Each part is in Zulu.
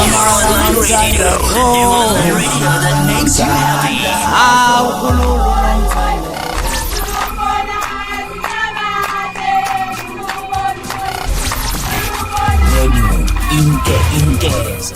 Your online radio that makes you happy. Hawu khulula Radio Inke Inkezo.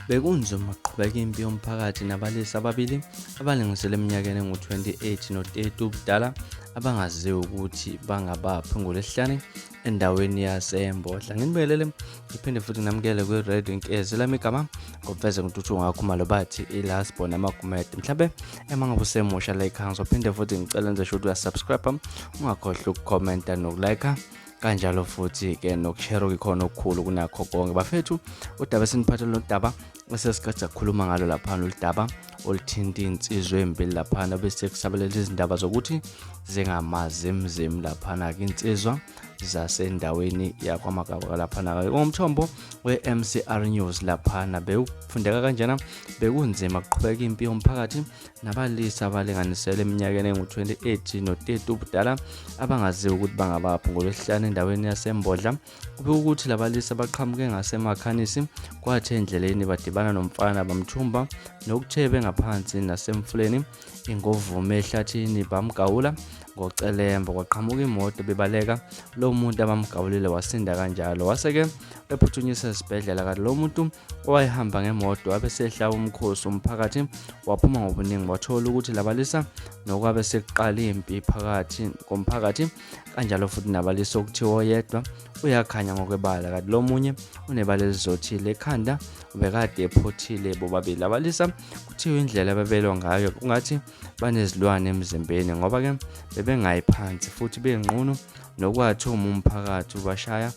Bekunzima kuqhubeka impi yomphakathi nabalisa ababili abalingisele eminyakeni engu-28 no-30 ubudala abangaziwa ukuthi bangabaphi ngoLwesihlanu endaweni yaseMbodla. Nginibelele ngiphinde futhi namukele kwi-Radio Inkezi lami igama ngobveze ngintuthu ngakhumalo bathi ilasbon amagumede. Mhlambe ema ngabe usemusha la ekhaya ngizophinde futhi ngicela nje ukuthi uyasubscribe, ungakhohlwa ukukhomenta nokulike kanjalo futhi-ke nokushare okuyikhona okukhulu kunakho konke. Bafethu, udaba esiniphathele lodaba esesikade sakhuluma ngalo laphana, uludaba oluthinta iy'nsizwa ey'mbili laphana bese kusabalela izindaba zokuthi zingamazimzimu laphana-ke insizwa zasendaweni yakwamagaba laphana-ke ngomthombo we-MCR News laphana bewufundeka kanjena. Bekunzima kuqhubeka impi yomphakathi nabalisa abalinganiselwe eminyakeni engu-28 no-30 ubudala abangaziwa ukuthi bangabaphi ngoLwesihlanu endaweni yaseMbodla. Kubikwa ukuthi labalisa baqhamuke ngaseMakhanisi kwathi endleleni badibana nomfana bamthumba nokuthe bengaphansi nasemfuleni ingovume ehlathini bamgawula ngocelemba kwaqhamuka imoto bebaleka lo muntu abamgawulile wasinda kanjalo wase-ke ephuthunyiswa esibhedlela kanti lo muntu owayehamba ngemoto wabe sehlaba umkhosi umphakathi waphuma ngobuningi wathola ukuthi labalisa nokwabe sekuqala impi phakathi komphakathi kanjalo futhi nabalisa okuthiwa oyedwa uyakhanya ngokwebala kanti lo munye unebala elizothile ekhanda ubekade ephothile bobabili abalisa kuthiwa indlela ababelwa ngayo kungathi banezilwane emzimbeni ngoba ke bebengayi phansi futhi benqunu nokwathi uma umphakathi ubashaya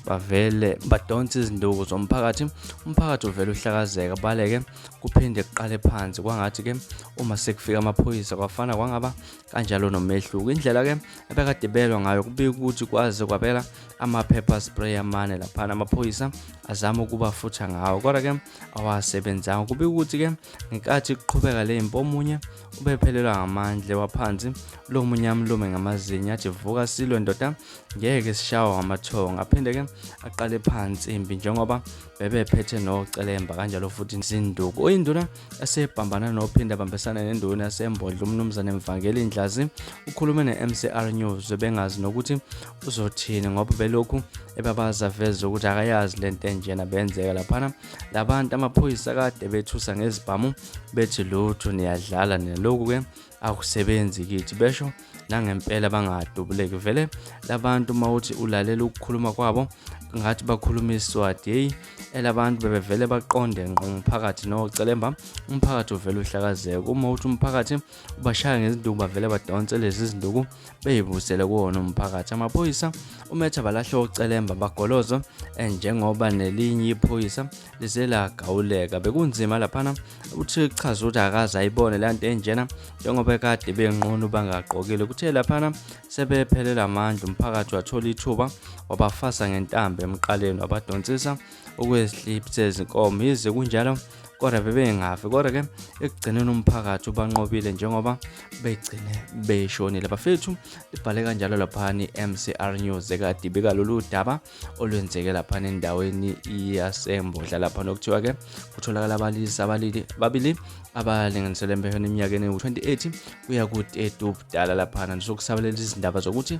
bavele badonse izinduku zomphakathi, umphakathi uvele uhlakazeka baleke kuphinde kuqale phansi kwangathi ke uma sekufika amaphoyisa kwafana kwangaba kanjalo nomehluko. Indlela ke ebekade belwa ngayo kubika ukuthi kwaze kwabela ama-pepper spray amane laphana amaphoyisa azama ukubafutha ngawo kodwa ke awasebenzanga. Kubika ukuthi ke ngenkathi kuqhubeka le mpi omunye ubephelelwa ngamandla waphansi lo munye amlume ngamazinyo athi vuka silwe ndoda ngeke sishawa ngamathongo aphinde ke aqale phansi impi njengoba bebephethe nocelemba kanjalo futhi izinduku. Oyinduna esebhambana nophinde abambisana nenduna yaseMbodla uMnumzane Mvangeli Ndlazi ukhulume ne-MCR News bengazi nokuthi uzothini ngoba belokhu ebabaza veze ukuthi akayazi lento enjena benzeka laphana. Labantu amaphoyisa kade bethusa ngezibhamu bethi lutho niyadlala naloku ke akusebenzi kithi besho nangempela bangadubuleki vele labantu mawuthi ulalela ukukhuluma kwabo ngathi bakhuluma iswati. Hey, elabantu bebevele baqonde ngqo umphakathi nocelemba umphakathi uvele uhlakazeke uma uthi umphakathi ubashaya ngezinduku bavele badonse lezi zinduku beyibusele kuwona umphakathi. Amaphoyisa umetha balahle ocelemba bagolozo njengoba nelinye iphoyisa lize lagawuleka. Bekunzima laphana uthi chaza ukuthi akaze ayibone le nto enjena njengoba ekade benqunu bangagqokile. Kuthe laphana sebephelela amandla umphakathi wathola ithuba wabafasa ngentambo emqaleni wabadonsisa okwezihliphi sezinkomo. Yize kunjalo kodwa bebengafi, kodwa ke ekugcineni umphakathi ubanqobile njengoba begcine beshonile. Bafethu, libhale kanjalo laphana i-MCR News ekade ibika lolu daba olwenzeke laphana endaweni yaseMbodla laphana okuthiwa ke kutholakala abalisa ababili abalinganiselwe empeleni eminyakeni ewu-28 kuya ku-30 ubudala laphana nisokusabalela izindaba zokuthi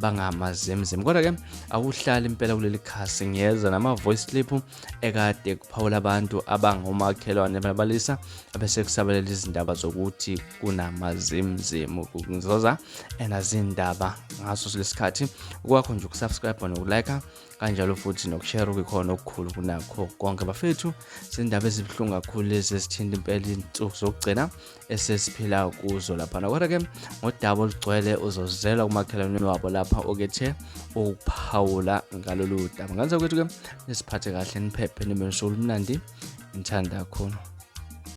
bangamazemzem. Kodwa ke akuhlali impela kuleli khasi, ngiyeza nama-voice clip ekade kuphawula abantu abangomakhelwane babalisa abese kusabalela izindaba zokuthi kunamazimzimu. Ngizoza enazindaba ngaso lesikhathi kwakho nje ukusubscribe nokulike kanjalo futhi nokushare okukhona okukhulu kunakho konke. Bafethu, zindaba ezibuhlungu kakhulu lezi ezithinta impela izinsuku zokugcina esesiphila kuzo laphana. Kodwa ke ngodaba olugcwele uzozela kumakhelwane wabo lapha okethe ukuphawula ngalolu daba. Ngenza kwethu ke nisiphathe kahle, niphephe, nibe nosuku olumnandi. Ngithanda kakhulu.